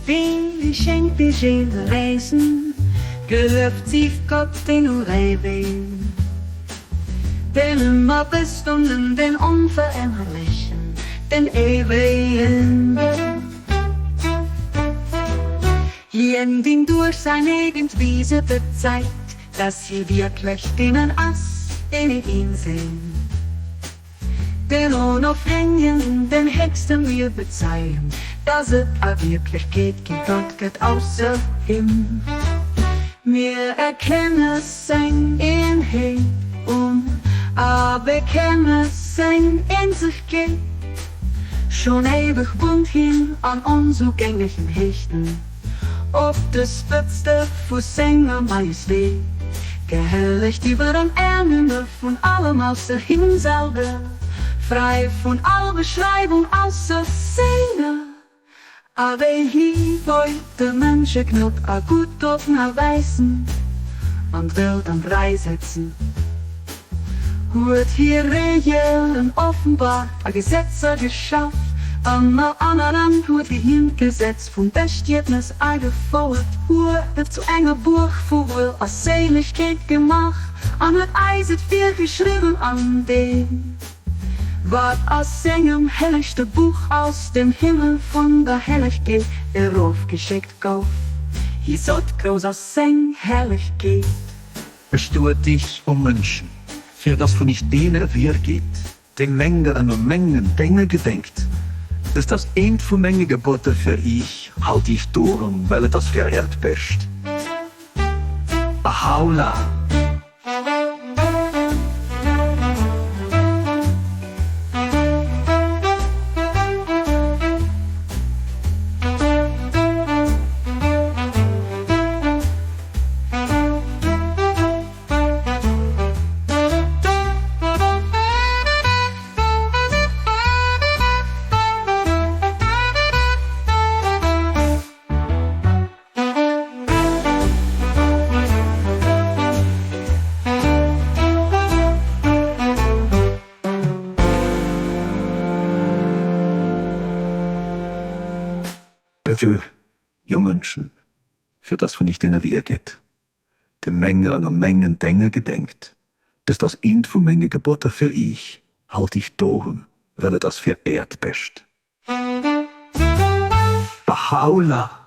Wie schenkt die schöne Reisen, Gelueft sief Gott den Urewen, Den ëmmer bestonden, den onverännerlechen, den Éiwegen. Hien deen duerch säin eegent Wiese bezeigt, dass hie wierklech deenen ass, déi een sinn. Den Onofhängen, den Héchste mir bezeien, dass et a Wierklechkeet kee Gott gëtt ausser him. Mir erkenne seng Eenheet un a bekenne seng Eenzegkeet. Schonn éiweg wunnt hien an onzougänglechen Héichten, op de Spëtzte vu senger Majestét, gehellegt iwwer an ernümme vun allem ausser him selwer, fräi vun all Beschreiwung ausser senger. A wéi hie wollt de Mënsche Gnod a gutt Doten erweisen an d'Welt an d'Rei setzen, huet hie Reegelen offenbart a Gesetzer geschaf. Ënner anerem huet hien d'Gesetz vum Bestietnes agefouert, huet et zu enger Buerg vu Wuel a Séilegkeet gemaach an huet eis et virgeschriwwen an deem. Wat aus sengem hellegste Buch aus dem Himmel vun der Hellegkeet erofgeschéckt gouf. Hie sot, Grouss ass seng Herrlechkeet. Bestuet dich, o Mënschen, fir dass vun iech deen ervir geet, dee menger an u mengen Dénge gedenkt. Dëst ass eent vu menge Geboter fir iech, Halt iech dorun, well et ass fir äert Bescht. Bahá'u'lláh. Dofir, jo Mënschen, fir dass vun iech deen erwir geet, de menger an u mengen Dénger gedenkt, dëst ass eent vu menge Geboter fir iech, Halt iech dorun, well et ass fir äert Bescht. Bahá'u'lláh.